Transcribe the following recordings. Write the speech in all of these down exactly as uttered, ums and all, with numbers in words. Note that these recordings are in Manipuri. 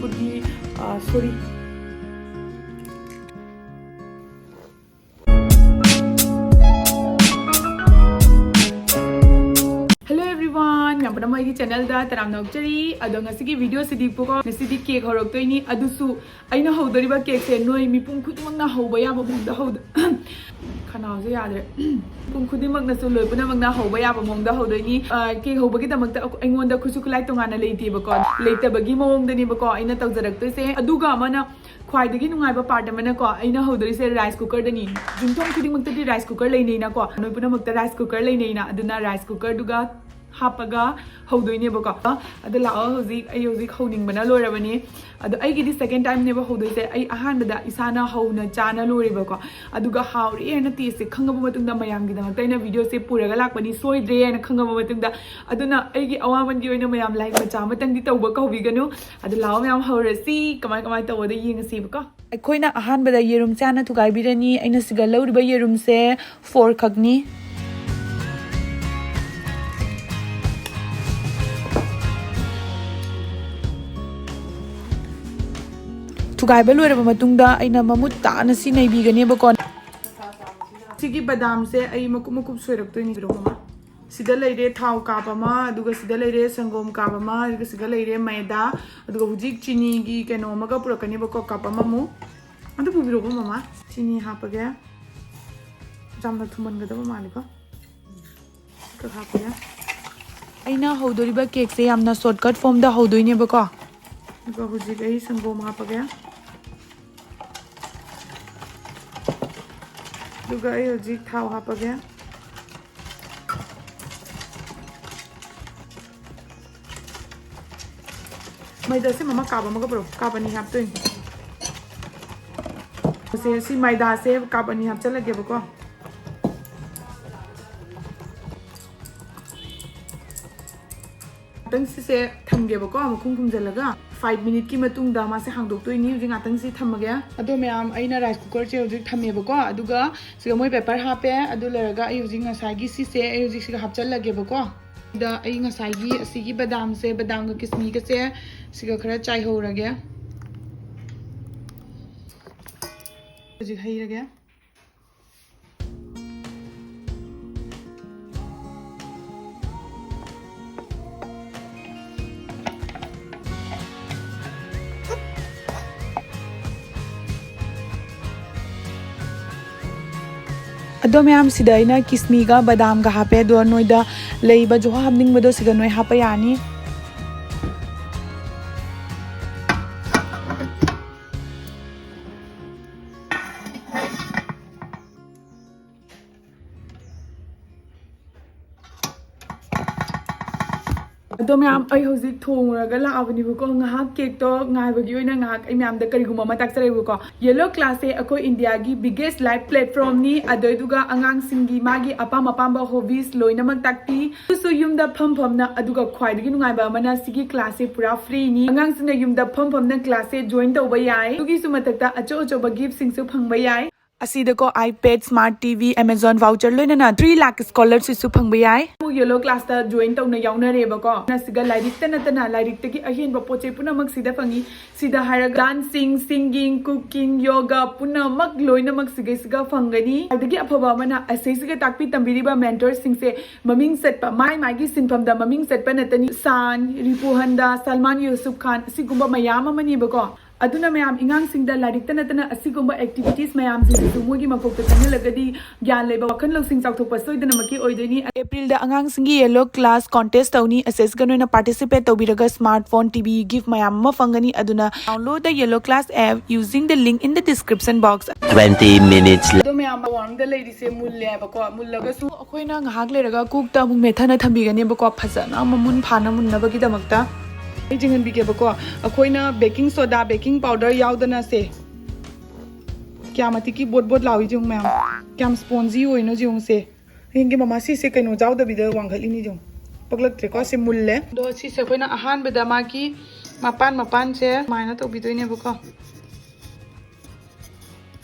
ꯁꯣꯔꯤ, ꯑ, ꯁꯣꯔꯤ꯫ Hello everyone, ꯃꯌꯥꯝ ꯄꯨꯝꯅꯃꯛ ꯑꯩꯒꯤ channelꯗ ꯇꯔꯥꯝꯅ ꯑꯣꯛꯆꯔꯤ꯫ ꯑꯗꯣ ꯉꯁꯤꯒꯤ videoꯁꯤꯗꯤꯀꯣ, ꯉꯁꯤꯗꯤ cake ꯍꯧꯔꯛꯇꯣꯏꯅꯤ꯫ ꯑꯗꯨꯁꯨ ꯑꯩꯅ ꯍꯧꯗꯣꯔꯤꯕ cakeꯁꯦ ꯅꯣꯏ ꯃꯤꯄꯨꯝ ꯈꯨꯗꯤꯡꯃꯛꯅ ꯍꯧꯕ ꯌꯥꯕ ꯃꯑꯣꯡꯗ ꯍꯧꯗ-, ꯈꯅꯥꯎꯁꯦ ꯌꯥꯗ꯭ꯔꯦ꯫ ꯃꯤꯄꯨꯝ ꯈꯨꯗꯤꯡꯃꯛꯅꯁꯨ ꯂꯣꯏ ꯄꯨꯝꯅꯃꯛꯅ ꯍꯧꯕ ꯌꯥꯕ ꯃꯑꯣꯡꯗ ꯍꯧꯗꯣꯏꯅꯤ꯫ ꯑ, cake ꯍꯧꯕꯒꯤꯗꯃꯛꯇ ꯑꯩꯈꯣ-, ꯑꯩꯉꯣꯟꯗ ꯈꯨꯠꯁꯨ ꯈꯨꯠꯂꯥꯏ ꯇꯣꯉꯥꯟꯅ ꯂꯩꯇꯦꯕꯀꯣ, ꯂꯩꯇꯕꯒꯤ ꯃꯑꯣꯡꯗꯅꯦꯕꯀꯣ ꯑꯩꯅ ꯇꯧꯖꯔꯛꯇꯣꯏꯁꯦ꯫ ꯑꯗꯨꯒ ꯑꯃꯅ ꯈ꯭ꯋꯥꯏꯗꯒꯤ ꯅꯨꯡꯉꯥꯏꯕ part ꯑꯃꯅꯀꯣ, ꯑꯩꯅ ꯍꯧꯗꯣꯔꯤꯁꯦ rice cookerꯗꯅꯤ꯫ ꯌꯨꯝꯊꯣꯡ ꯈꯨꯗꯤꯡꯃꯛꯇꯗꯤ rice cooker ꯂꯩꯅꯩꯅꯀꯣ, ꯅꯣꯏ ꯄꯨꯝꯅꯃꯛꯇ rice cooker ꯂꯩꯅꯩꯅ, ꯑꯗꯨꯅ rice cookerꯗꯨꯒ ꯍꯥꯞꯄꯒ ꯍꯧꯗꯣꯏꯅꯦꯕꯀꯣ꯫ ꯑꯗꯣ ꯂꯥꯛꯑꯣ, ꯍꯧꯖꯤꯛ ꯑꯩ ꯍꯧꯖꯤꯛ ꯍꯧꯅꯤꯡꯕꯅ ꯂꯣꯏꯔꯕꯅꯤ꯫ ꯑꯗꯣ ꯑꯩꯒꯤꯗꯤ second timeꯅꯦꯕ ꯍꯧꯗꯣꯏꯁꯦ꯫ ꯑꯩ ꯑꯍꯥꯟꯕꯗ ꯏꯁꯥꯅ ꯍꯧꯅ ꯆꯥꯅ ꯂꯣꯏꯔꯦꯕꯀꯣ, ꯑꯗꯨꯒ ꯍꯥꯎꯔꯦ ꯍꯥꯏꯅ tasteꯁꯦ ꯈꯪꯉꯕ ꯃꯇꯨꯡꯗ ꯃꯌꯥꯝꯒꯤꯗꯃꯛꯇ ꯑꯩꯅ videoꯁꯦ ꯄꯨꯔꯒ ꯂꯥꯛꯄꯅꯤ, ꯁꯣꯏꯗ꯭ꯔꯦ ꯍꯥꯏꯅ ꯈꯪꯉꯕ ꯃꯇꯨꯡꯗ꯫ ꯑꯗꯨꯅ ꯑꯩꯒꯤ ꯑꯋꯥꯃꯟꯒꯤ ꯑꯣꯏꯅ ꯃꯌꯥꯝ like ꯃꯆꯥ ꯑꯃꯇꯪꯗꯤ ꯇꯧꯕ ꯀꯥꯎꯕꯤꯒꯅꯨ꯫ ꯑꯗꯨ ꯂꯥꯛꯑꯣ, ꯃꯌꯥꯝ ꯍꯧꯔꯁꯤ꯫ ꯀꯃꯥꯏ ꯀꯃꯥꯏ ꯇꯧꯕꯗ ꯌꯦꯡꯉꯁꯤꯕꯀꯣ꯫ ꯑꯩꯈꯣꯏꯅ ꯑꯍꯥꯟꯕꯗ ꯌꯦꯔꯨꯝꯁꯦ ꯍꯥꯟꯅ ꯊꯨꯒꯥꯏꯕꯤꯔꯅꯤ꯫ ꯑꯩꯅ ꯁꯤꯗ ꯂꯧꯔꯤꯕ ꯌꯦꯔꯨꯝꯁꯦ four ꯈꯛꯅꯤ꯫ ꯊꯨꯒꯥꯏꯕ ꯂꯣꯏꯔꯕ ꯃꯇꯨꯡꯗ ꯑꯩꯅ ꯃꯃꯨꯠ ꯇꯥꯅ ꯁꯤ ꯅꯩꯕꯤꯒꯅꯦꯕꯀꯣ꯫ ꯁꯤꯒꯤ ꯕꯗꯥꯝꯁꯦ ꯑꯩ ꯃꯀꯨꯞ ꯃꯀꯨꯞ ꯁꯣꯏꯔꯛꯇꯣꯏꯅꯤ, ꯃꯃꯥ꯫ ꯁꯤꯗ ꯂꯩꯔꯦ ꯊꯥꯎ cup ꯑꯃ, ꯑꯗꯨꯒ ꯁꯤꯗ ꯂꯩꯔꯦ ꯁꯪꯒꯣꯝ cup ꯑꯃ, ꯑꯗꯨꯒ ꯁꯤꯗ ꯂꯩꯔꯦ ꯃꯩꯗꯥ, ꯑꯗꯨꯒ ꯍꯧꯖꯤꯛ ꯆꯤꯅꯤꯒꯤ ꯀꯩꯅꯣ ꯑꯃꯒ ꯄꯨꯔꯛꯀꯅꯦꯕꯀꯣ, cup ꯑꯃꯃꯨꯛ꯫ ꯑꯗꯨ ꯄꯨꯕꯤꯔꯛꯑꯣ ꯃꯃꯥ꯫ ꯆꯤꯅꯤ ꯍꯥꯞꯄꯒꯦ꯫ ꯌꯥꯝꯅ ꯊꯨꯝꯃꯟꯒꯗꯕ ꯃꯥꯜꯂꯦꯀꯣ꯫ ꯈꯔ ꯍꯥꯞꯄꯒꯦ꯫ ꯑꯩꯅ ꯍꯧꯗꯣꯔꯤꯕ cakeꯁꯦ ꯌꯥꯝꯅ shortcut formꯗ ꯍꯧꯗꯣꯏꯅꯦꯕꯀꯣ꯫ ꯑꯗꯨꯒ ꯍꯧꯖꯤꯛ ꯑꯩ ꯁꯪꯒꯣꯝ ꯍꯥꯞꯄꯒꯦ꯫ ꯑꯗꯨꯒ ꯑꯩ ꯍꯧꯖꯤꯛ ꯊꯥꯎ ꯍꯥꯞꯄꯒꯦ꯫ ꯃꯩꯗꯥꯁꯦ ꯃꯃꯥ cup ꯑꯃꯒ ꯄꯨꯔꯛꯑꯣ, cup ꯑꯅꯤ ꯍꯥꯞꯇꯣꯏꯅꯤ꯫ ꯁꯦ, ꯁꯤ ꯃꯩꯗꯥꯁꯦ cup ꯑꯅꯤ ꯍꯥꯞꯆꯜꯂꯒꯦꯕꯀꯣ꯫ ꯉꯥꯛꯇꯪ ꯁꯤꯁꯦ ꯊꯝꯒꯦꯕꯀꯣ, ꯃꯈꯨꯝ ꯈꯨꯝꯖꯤꯜꯂꯒ꯫ Five minuteꯀꯤ ꯃꯇꯨꯡꯗ ꯃꯥꯁꯦ ꯍꯥꯡꯗꯣꯛꯇꯣꯏꯅꯤ꯫ ꯍꯧꯖꯤꯛ ꯉꯥꯛꯇꯪ ꯁꯤ ꯊꯝꯃꯒꯦ꯫ ꯑꯗꯣ ꯃꯌꯥꯝ, ꯑꯩꯅ rice cookerꯁꯦ ꯍꯧꯖꯤꯛ ꯊꯝꯃꯦꯕꯀꯣ, ꯑꯗꯨꯒ ꯁꯤꯒ ꯃꯣꯏ paper ꯍꯥꯞꯄꯦ꯫ ꯑꯗꯨ ꯂꯩꯔꯒ ꯑꯩ ꯍꯧꯖꯤꯛ ꯉꯁꯥꯏꯒꯤ ꯁꯤꯁꯦ ꯑꯩ ꯍꯧꯖꯤꯛ ꯁꯤꯒ ꯍꯥꯞꯆꯜꯂꯒꯦꯕꯀꯣ꯫ ꯁꯤꯗ ꯑꯩ ꯉꯁꯥꯏꯒꯤ ꯑꯁꯤꯒꯤ ꯕꯗꯥꯝꯁꯦ, ꯕꯗꯥꯝꯒ ꯀꯤꯁꯃꯤꯒꯁꯦ ꯁꯤꯒ ꯈꯔ ꯆꯥꯏꯍꯧꯔꯒꯦ꯫ ꯍꯧꯖꯤꯛ ꯍꯩꯔꯒꯦ꯫ ꯑꯗꯣ ꯃꯌꯥꯝ, ꯁꯤꯗ ꯑꯩꯅ ꯀꯤꯁꯃꯤꯒ ꯕꯗꯥꯝꯒ ꯍꯥꯞꯄꯦ꯫ ꯑꯗꯣ ꯅꯣꯏꯗ ꯂꯩꯕ ꯖꯨꯍꯣ ꯍꯥꯞꯅꯤꯡꯕꯗꯣ ꯁꯤꯗ ꯅꯣꯏ ꯍꯥꯞꯄ ꯌꯥꯅꯤ꯫ ꯑꯗꯣ ꯃꯌꯥꯝ, ꯑꯩ ꯍꯧꯖꯤꯛ ꯊꯣꯡꯉꯨꯔꯒ ꯂꯥꯛꯑꯕꯅꯦꯕꯀꯣ꯫ ꯉꯥꯏꯍꯥꯛ ꯀꯦꯛꯇꯣ ꯉꯥꯏꯕꯒꯤ ꯑꯣꯏꯅ ꯉꯥꯏꯍꯥꯛ ꯑꯩ ꯃꯌꯥꯝꯗ ꯀꯔꯤꯒꯨꯝꯕ ꯑꯃ ꯇꯥꯛꯆꯔꯛꯏꯕꯀꯣ꯫ ꯌꯦꯂꯣ ꯀ꯭ꯂꯥꯁꯁꯦ ꯑꯩꯈꯣꯏ ꯏꯟꯗꯤꯌꯥꯒꯤ biggest live platformꯅꯤ꯫ ꯑꯗꯨꯗꯨꯒ ꯑꯉꯥꯡꯁꯤꯡꯒꯤ ꯃꯥꯒꯤ ꯑꯄꯥꯝ ꯑꯄꯥꯝꯕ hobbies ꯂꯣꯏꯅꯃꯛ ꯇꯥꯛꯄꯤ꯫ ꯑꯗꯨꯁꯨ ꯌꯨꯝꯗ ꯐꯝ ꯐꯝꯅ, ꯑꯗꯨꯒ ꯈ꯭ꯋꯥꯏꯗꯒꯤ ꯅꯨꯡꯉꯥꯏꯕ ꯑꯃꯅ ꯁꯤꯒꯤ ꯀ꯭ꯂꯥꯁꯁꯦ ꯄꯨꯔꯥ freeꯅꯤ꯫ ꯑꯉꯥꯡꯁꯤꯡꯅ ꯌꯨꯝꯗ ꯐꯝ ꯐꯝꯅ ꯀ꯭ꯂꯥꯁꯁꯦ join ꯇꯧꯕ ꯌꯥꯏ꯫ ꯑꯗꯨꯒꯤꯁꯨ ꯃꯊꯛꯇ ꯑꯆꯧ ꯑꯆꯧꯕ giftꯁꯤꯡꯁꯨ ꯐꯪꯕ ꯌꯥꯏ꯫ ꯑꯁꯤꯗꯀꯣ iPad, smart TV, Amazon voucher ꯂꯣꯏꯅꯅ three lakh scholarshipꯁꯨ ꯐꯪꯕ ꯌꯥꯏ꯫ ꯌꯦꯂꯣ ꯀ꯭ꯂꯥꯁꯇ join ꯇꯧꯅ ꯌꯥꯎꯅꯔꯦꯕꯀꯣ꯫ ꯁꯤꯒ ꯂꯥꯏꯔꯤꯛꯇ ꯅꯠꯇꯅ ꯂꯥꯏꯔꯤꯛꯇꯒꯤ ꯑꯍꯦꯟꯕ ꯄꯣꯠ ꯆꯩ ꯄꯨꯝꯅꯃꯛ ꯁꯤꯗ ꯐꯪꯉꯤ꯫ ꯁꯤꯗ ꯍꯥꯏꯔꯒ dancing, singing, cooking, yoga ꯄꯨꯝꯅꯃꯛ ꯂꯣꯏꯅꯃꯛ ꯁꯤꯒꯩꯁꯤꯒ ꯐꯪꯒꯅꯤ꯫ ꯈ꯭ꯋꯥꯏꯗꯒꯤ ꯑꯐꯕ ꯑꯃꯅ ꯑꯁꯤꯁꯤꯒ ꯇꯥꯛꯄꯤ ꯇꯝꯕꯤꯔꯤꯕ mentorꯁꯤꯡꯁꯦ ꯃꯃꯤꯡ ꯆꯠꯄ, ꯃꯥꯏ ꯃꯥꯏꯒꯤ ꯁꯤꯟꯐꯝꯗ ꯃꯃꯤꯡ ꯆꯠꯄ ꯅꯠꯇꯅꯤ꯫ ꯁꯥꯟ, ꯔꯤꯄꯨ ꯍꯟꯗꯥ, ꯁꯜꯃꯥꯟ ꯌꯨꯁꯨꯞ ꯈꯥꯟ, ꯑꯁꯤꯒꯨꯝꯕ ꯃꯌꯥꯝ ꯑꯃꯅꯤꯕꯀꯣ꯫ ꯑꯗꯨꯅ ꯃꯌꯥꯝ, ꯑꯉꯥꯡꯁꯤꯡꯗ ꯂꯥꯏꯔꯤꯛꯇ ꯅꯠꯇꯅ ꯑꯁꯤꯒꯨꯝꯕ activities ꯃꯌꯥꯝꯁꯤꯡꯁꯤꯁꯨ ꯃꯣꯏꯒꯤ ꯃꯀꯣꯛꯇ ꯆꯪꯍꯜꯂꯒꯗꯤ ꯒ꯭ꯌꯥꯟ ꯂꯩꯕ, ꯋꯥꯈꯜ ꯂꯧꯁꯤꯡ ꯆꯥꯎꯊꯣꯛꯄ ꯁꯣꯏꯗꯅꯃꯛꯀꯤ ꯑꯣꯏꯗꯣꯏꯅꯤ꯫ Aprilꯗ ꯑꯉꯥꯡꯁꯤꯡꯒꯤ ꯌꯦꯂꯣ ꯀ꯭ꯂꯥꯁ ꯀꯣꯟꯇꯦꯁ ꯇꯧꯅꯤ꯫ ꯑꯁꯤꯁꯤꯒ ꯅꯣꯏꯅ participate ꯇꯧꯕꯤꯔꯒ smartphone, TV gift ꯃꯌꯥꯝ ꯑꯃ ꯐꯪꯒꯅꯤ꯫ ꯑꯗꯨꯅ download the Yellow Class app using the link in the description box. Twenty minutes later. ꯑꯗꯣ ꯃꯌꯥꯝ, ꯋꯥꯔꯝꯗ ꯂꯩꯔꯤꯁꯦ ꯃꯨꯜꯂꯦ ꯍꯥꯏꯕꯀꯣ꯫ ꯃꯨꯜꯂꯒꯁꯨ ꯑꯩꯈꯣꯏꯅ ꯉꯥꯏꯍꯥꯛ ꯂꯩꯔꯒ ꯀꯣꯛꯇ ꯑꯃꯨꯛ ꯃꯦꯠꯊꯅ ꯊꯝꯕꯤꯒꯅꯦꯕꯀꯣ, ꯐꯖꯅ ꯃꯃꯨꯟ ꯐꯥꯅ ꯃꯨꯟꯅꯕꯒꯤꯗꯃꯛꯇ꯫ ꯑꯩ ꯆꯤꯡꯍꯟꯕꯤꯒꯦꯕꯀꯣ꯫ ꯑꯩꯈꯣꯏꯅ baking soda, baking powder ꯌꯥꯎꯗꯅ ꯁꯦ, ꯀꯌꯥ ꯃꯇꯤꯛꯀꯤ ꯕꯣꯠ ꯕꯣꯠ ꯂꯥꯎꯏ ꯌꯦꯡꯉꯨ ꯃꯌꯥꯝ, ꯀꯌꯥꯝ spongy ꯑꯣꯏꯅꯣ ꯌꯦꯡꯉꯨꯁꯦ꯫ ꯌꯦꯡꯒꯦ ꯃꯃꯥ, ꯁꯤꯁꯦ ꯀꯩꯅꯣ ꯌꯥꯎꯗꯕꯤꯗ ꯋꯥꯡꯈꯠꯂꯤꯅꯤ ꯌꯦꯡꯉꯨ꯫ ꯄꯛꯂꯛꯇ꯭ꯔꯦꯀꯣ, ꯁꯤ ꯃꯨꯜꯂꯦ꯫ ꯑꯗꯣ ꯁꯤꯁꯦ ꯑꯩꯈꯣꯏꯅ ꯑꯍꯥꯟꯕꯗ ꯃꯥꯒꯤ ꯃꯄꯥꯟ ꯃꯄꯥꯟꯁꯦ ꯁꯨꯃꯥꯏꯅ ꯇꯧꯕꯤꯗꯣꯏꯅꯦꯕꯀꯣ꯫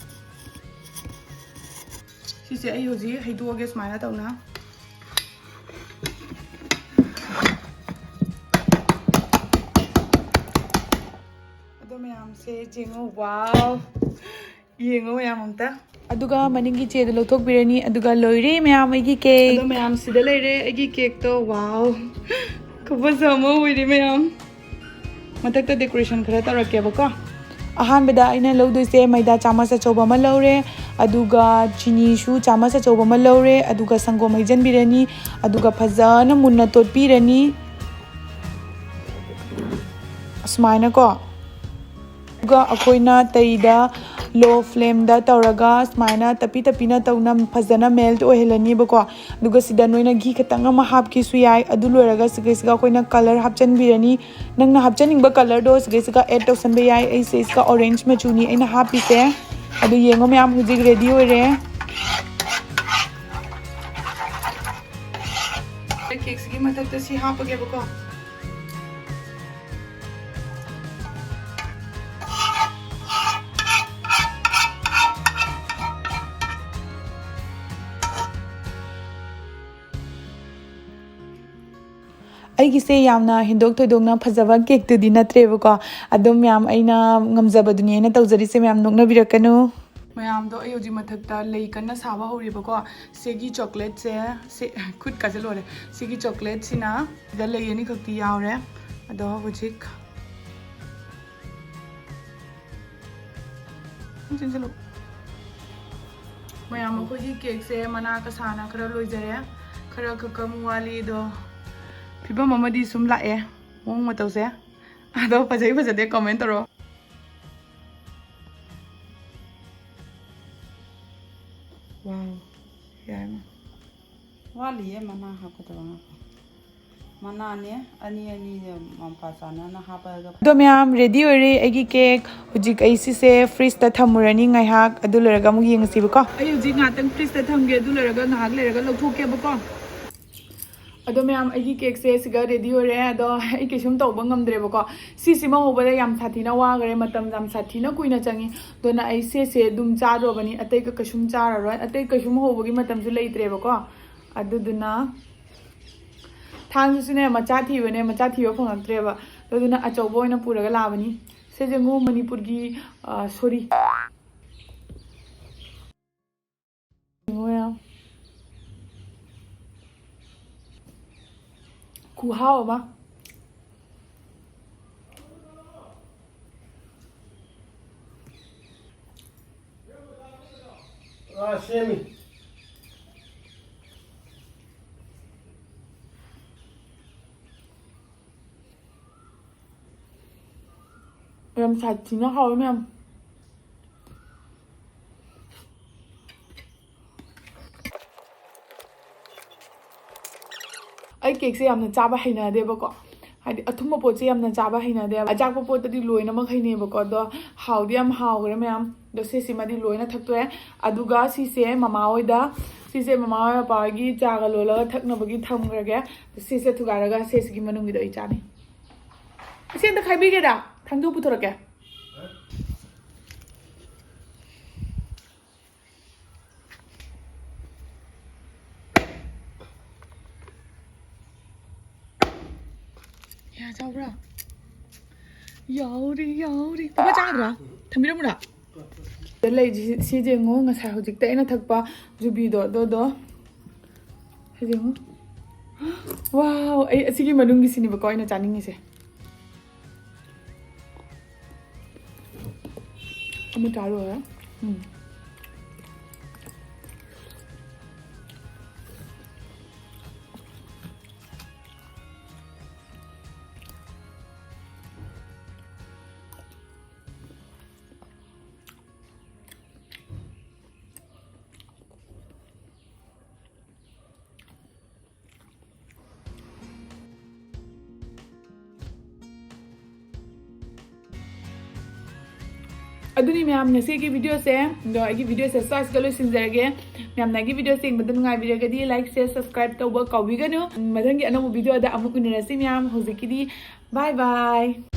ꯁꯤꯁꯦ ꯑꯩ ꯍꯧꯖꯤꯛ ꯍꯩꯗꯣꯛꯑꯒꯦ ꯁꯨꯃꯥꯏꯅ ꯇꯧꯅ꯫ ꯁꯦ ꯌꯦꯡꯉꯣ, wow! ꯌꯦꯡꯉꯣ ꯃꯌꯥꯝ ꯑꯝꯇ꯫ ꯑꯗꯨꯒ ꯃꯅꯤꯡꯒꯤ ꯆꯦꯗꯣ ꯂꯧꯊꯣꯛꯄꯤꯔꯅꯤ, ꯑꯗꯨꯒ ꯂꯣꯏꯔꯦ ꯃꯌꯥꯝ ꯑꯩꯒꯤ cake꯫ ꯑꯗꯣ ꯃꯌꯥꯝ, ꯁꯤꯗ ꯂꯩꯔꯦ ꯑꯩꯒꯤ cakeꯇꯣ꯫ Wow! ꯈꯨꯐꯖ ꯑꯃ ꯑꯣꯏꯔꯦ ꯃꯌꯥꯝ꯫ ꯃꯊꯛꯇ decoration ꯈꯔ ꯇꯧꯔꯛꯀꯦꯕꯀꯣ꯫ ꯑꯍꯥꯟꯕꯗ ꯑꯩꯅ ꯂꯧꯗꯣꯏꯁꯦ ꯃꯩꯗꯥ ꯆꯥꯃꯁ ꯑꯆꯧꯕ ꯑꯃ ꯂꯧꯔꯦ, ꯑꯗꯨꯒ ꯆꯤꯅꯤꯁꯨ ꯆꯥꯃꯁ ꯑꯆꯧꯕ ꯑꯃ ꯂꯧꯔꯦ, ꯑꯗꯨꯒ ꯁꯪꯒꯣꯝ ꯍꯩꯖꯤꯟꯕꯤꯔꯅꯤ, ꯑꯗꯨꯒ ꯐꯖꯅ ꯃꯨꯟꯅ ꯇꯣꯠꯄꯤꯔꯅꯤ꯫ ꯑꯁꯨꯃꯥꯏꯅꯀꯣ꯫ ꯑꯗꯨꯒ ꯑꯩꯈꯣꯏꯅ ꯇꯩꯗ low flameꯗ ꯇꯧꯔꯒ ꯁꯨꯃꯥꯏꯅ ꯇꯞꯄꯤ ꯇꯞꯄꯤꯅ ꯇꯧꯅ ꯐꯖꯅ melt ꯑꯣꯏꯍꯜꯂꯅꯤꯕꯀꯣ꯫ ꯑꯗꯨꯒ ꯁꯤꯗ ꯅꯣꯏꯅ ꯘꯤ ꯈꯤꯇꯪ ꯑꯃ ꯍꯥꯞꯀꯦꯁꯨ ꯌꯥꯏ꯫ ꯑꯗꯨ ꯂꯣꯏꯔꯒ ꯁꯤꯒꯩꯁꯤꯒ ꯑꯩꯈꯣꯏꯅ colour ꯍꯥꯞꯆꯤꯟꯕꯤꯔꯅꯤ꯫ ꯅꯪꯅ ꯍꯥꯞꯆꯅꯤꯡꯕ colourꯗꯣ ꯁꯤꯒꯩꯁꯤꯒ add ꯇꯧꯁꯟꯕ ꯌꯥꯏ꯫ ꯑꯩ ꯁꯤꯒꯩꯁꯤꯒ orange ꯃꯆꯨꯅꯤ ꯑꯩꯅ ꯍꯥꯞꯄꯤꯁꯦ꯫ ꯑꯗꯨ ꯌꯦꯡꯉꯣ ꯃꯌꯥꯝ, ꯍꯧꯖꯤꯛ ready ꯑꯣꯏꯔꯦ꯫ Cakeꯁꯤꯒꯤ ꯃꯊꯛꯇ ꯁꯤ ꯍꯥꯞꯄꯒꯦꯕꯀꯣ꯫ ꯑꯩꯒꯤꯁꯦ ꯌꯥꯝꯅ ꯍꯦꯟꯗꯣꯛ ꯊꯣꯏꯗꯣꯛꯅ ꯐꯖꯕ cakeꯇꯨꯗꯤ ꯅꯠꯇ꯭ꯔꯦꯕꯀꯣ꯫ ꯑꯗꯨꯝ ꯃꯌꯥꯝ ꯑꯩꯅ ꯉꯝꯖꯕꯗꯨꯅꯤ ꯑꯩꯅ ꯇꯧꯖꯔꯤꯁꯦ, ꯃꯌꯥꯝ ꯅꯣꯛꯅꯕꯤꯔꯛꯀꯅꯨ꯫ ꯃꯌꯥꯝꯗꯣ ꯑꯩ ꯍꯧꯖꯤꯛ ꯃꯊꯛꯇ ꯂꯩ ꯀꯟꯅ ꯁꯥꯕ ꯍꯧꯔꯤꯕꯀꯣ꯫ ꯁꯤꯒꯤ chocolateꯁꯦ, ꯁꯤ, ꯈꯨꯠ ꯀꯥꯁꯦ ꯂꯣꯏꯔꯦ꯫ ꯁꯤꯒꯤ chocolateꯁꯤꯅ ꯁꯤꯗ ꯂꯩ ꯑꯅꯤꯈꯛꯇꯤ ꯌꯥꯎꯔꯦ꯫ ꯑꯗꯣ ꯍꯧꯖꯤꯛ ꯆꯦꯟꯁꯤꯜꯂꯨ꯫ ꯃꯌꯥꯝ, ꯑꯩꯈꯣꯏꯒꯤ cakeꯁꯦ ꯃꯅꯥ ꯀꯁꯥꯅ ꯈꯔ ꯂꯣꯏꯖꯔꯦ, ꯈꯔ ꯈꯛ ꯑꯃꯨꯛ ꯋꯥꯠꯂꯤ꯫ ꯑꯗꯣ ꯐꯤꯕꯝ ꯑꯃꯗꯤ ꯁꯨꯝ ꯂꯥꯛꯑꯦ ꯃꯑꯣꯡ ꯃꯇꯧꯁꯦ꯫ ꯑꯗꯣ ꯐꯖꯩ ꯐꯖꯗꯦ comment ꯇꯧꯔꯣ꯫ Wow, ꯌꯥꯏꯃ꯫ ꯋꯥꯠꯂꯤꯌꯦ ꯃꯅꯥ ꯍꯥꯞꯀꯗꯕ ꯉꯥꯛꯇ꯫ ꯃꯅꯥꯅꯦ ꯑꯅꯤ ꯑꯅꯤꯁꯦ ꯃꯄꯥ ꯆꯥꯟꯅꯅ ꯍꯥꯞꯄꯒ꯫ ꯑꯗꯣ ꯃꯌꯥꯝ, ready ꯑꯣꯏꯔꯦ ꯑꯩꯒꯤ cake꯫ ꯍꯧꯖꯤꯛ ꯑꯩ ꯁꯤꯁꯦ fridgeꯇ ꯊꯝꯃꯨꯔꯅꯤ ꯉꯥꯏꯍꯥꯛ, ꯑꯗꯨ ꯂꯣꯏꯔꯒ ꯑꯃꯨꯛ ꯌꯦꯡꯉꯁꯤꯕꯀꯣ꯫ ꯑꯩ ꯍꯧꯖꯤꯛ ꯉꯥꯛꯇꯪ fridgeꯇ ꯊꯝꯒꯦ, ꯑꯗꯨ ꯂꯣꯏꯔꯒ ꯉꯥꯏꯍꯥꯛ ꯂꯩꯔꯒ ꯂꯧꯊꯣꯛꯀꯦꯕꯀꯣ꯫ ꯑꯗꯣ ꯃꯌꯥꯝ, ꯑꯩꯒꯤ cakeꯁꯦ ꯁꯤꯒ ready ꯑꯣꯏꯔꯦ꯫ ꯑꯗꯣ ꯑꯩ ꯀꯩꯁꯨꯝ ꯇꯧꯕ ꯉꯝꯗ꯭ꯔꯦꯕꯀꯣ꯫ ꯁꯤꯁꯤꯃ ꯍꯧꯕꯗ ꯌꯥꯝ ꯁꯥꯊꯤꯅ ꯋꯥꯈ꯭ꯔꯦ, ꯃꯇꯝ ꯌꯥꯝ ꯁꯥꯊꯤꯅ ꯀꯨꯏꯅ ꯆꯪꯉꯤ꯫ ꯑꯗꯨꯅ ꯑꯩ ꯁꯤꯁꯦ ꯑꯗꯨꯝ ꯆꯥꯗ꯭ꯔꯕꯅꯤ, ꯑꯇꯩꯒ ꯀꯩꯁꯨꯝ ꯆꯥꯔꯔꯣꯏ, ꯑꯇꯩ ꯀꯩꯁꯨꯝ ꯍꯧꯕꯒꯤ ꯃꯇꯝꯁꯨ ꯂꯩꯇ꯭ꯔꯦꯕꯀꯣ꯫ ꯑꯗꯨꯗꯨꯅ ꯊꯥꯡꯁꯤꯁꯨꯅꯦ ꯃꯆꯥ ꯊꯤꯕꯅꯦ, ꯃꯆꯥ ꯊꯤꯕ ꯐꯪꯉꯛꯇ꯭ꯔꯦꯕ꯫ ꯑꯗꯨꯗꯨꯅ ꯑꯆꯧꯕ ꯑꯣꯏꯅ ꯄꯨꯔꯒ ꯂꯥꯛꯑꯕꯅꯤ꯫ ꯁꯤꯁꯦ ꯌꯦꯡꯉꯣ, ꯃꯅꯤꯄꯨꯔꯒꯤ, ꯑ, ꯁꯣꯔꯤ꯫ ꯌꯦꯡꯉꯣ ꯃꯌꯥꯝ꯫ ꯈꯨꯍꯥꯎ ꯑꯃ꯫ ꯑꯥ, ꯁꯦꯝꯃꯤ꯫ ꯌꯥꯝ ꯁꯥꯊꯤꯅ ꯍꯥꯎꯋꯦ ꯃꯌꯥꯝ꯫ ꯑꯩ ꯀꯦꯛꯁꯦ ꯌꯥꯝꯅ ꯆꯥꯕ ꯍꯩꯅꯗꯦꯕꯀꯣ, ꯍꯥꯏꯗꯤ ꯑꯊꯨꯝꯕ ꯄꯣꯠꯁꯦ ꯌꯥꯝꯅ ꯆꯥꯕ ꯍꯩꯅꯗꯦꯕ꯫ ꯑꯆꯥꯛꯄ ꯄꯣꯠꯇꯗꯤ ꯂꯣꯏꯅꯃꯛ ꯍꯩꯅꯩꯕꯀꯣ, ꯑꯗꯣ ꯍꯥꯎꯗꯤ ꯌꯥꯝ ꯍꯥꯎꯈ꯭ꯔꯦ ꯃꯌꯥꯝ꯫ ꯑꯗꯣ ꯁꯤꯁꯤꯃꯗꯤ ꯂꯣꯏꯅ ꯊꯛꯇꯣꯛꯑꯦ꯫ ꯑꯗꯨꯒ ꯁꯤꯁꯦ ꯃꯃꯥ ꯍꯣꯏꯗ, ꯁꯤꯁꯦ ꯃꯃꯥ ꯍꯣꯏ ꯃꯄꯥ ꯍꯣꯏꯒꯤ ꯆꯥꯒ ꯂꯣꯜꯂꯒ ꯊꯛꯅꯕꯒꯤ ꯊꯝꯈ꯭ꯔꯒꯦ꯫ ꯁꯤꯁꯦ ꯊꯨꯒꯥꯏꯔꯒ ꯁꯤꯁꯤꯒꯤ ꯃꯅꯨꯡꯒꯤꯗꯣ ꯑꯩ ꯆꯥꯅꯤ꯫ ꯏꯆꯦ, ꯑꯝꯇ ꯈꯥꯏꯕꯤꯒꯦꯗ, ꯊꯥꯡꯗꯣꯛ ꯄꯨꯊꯣꯔꯛꯀꯦ꯫ ꯌꯥ ꯆꯥꯎꯕ꯭ꯔꯥ? ꯌꯥꯎꯔꯤ, ꯌꯥꯎꯔꯤ꯫ ꯄꯥꯄꯥ ꯆꯥꯒꯗ꯭ꯔꯥ? ꯊꯝꯕꯤꯔꯝꯃꯨꯔꯥ? ꯁꯤꯗ ꯂꯩꯔꯤꯁꯤ, ꯁꯤꯁꯦ ꯌꯦꯡꯉꯣ, ꯉꯁꯥꯏ ꯍꯧꯖꯤꯛꯇ ꯑꯩꯅ ꯊꯛꯄ ꯖꯨꯕꯤꯗꯣ, ꯑꯗꯨꯗꯣ꯫ ꯁꯤꯁꯦ ꯌꯦꯡꯉꯣ꯫ ꯋꯥꯎ, ꯑꯩ ꯑꯁꯤꯒꯤ ꯃꯅꯨꯡꯒꯤꯁꯤꯅꯦꯕꯀꯣ ꯑꯩꯅ ꯆꯥꯅꯤꯡꯉꯤꯁꯦ꯫ ꯑꯃ ꯆꯥ ꯂꯣꯏꯔꯦ꯫ ꯎꯝ꯫ ꯑꯗꯨꯅꯤ ꯃꯌꯥꯝ, ꯉꯁꯤꯒꯤ ꯚꯤꯗꯤꯑꯣꯁꯦ, ꯑꯗꯣ ꯑꯩꯒꯤ ꯚꯤꯗꯤꯑꯣꯁꯦ ꯁ꯭ꯋꯥꯏꯁꯤꯗ ꯂꯣꯏꯁꯤꯟꯖꯔꯒꯦ꯫ ꯃꯌꯥꯝꯅ ꯑꯩꯒꯤ ꯚꯤꯗꯤꯑꯣꯁꯦ ꯌꯦꯡꯕꯗ ꯅꯨꯡꯉꯥꯏꯕꯤꯔꯒꯗꯤ like, share, subscribe ꯇꯧꯕ ꯀꯥꯎꯕꯤꯒꯅꯨ꯫ ꯃꯊꯪꯒꯤ ꯑꯅꯧꯕ ꯚꯤꯗꯤꯑꯣꯗ ꯑꯃꯨꯛ ꯎꯅꯔꯁꯤ ꯃꯌꯥꯝ꯫ ꯍꯧꯖꯤꯛꯀꯤꯗꯤ bye bye꯫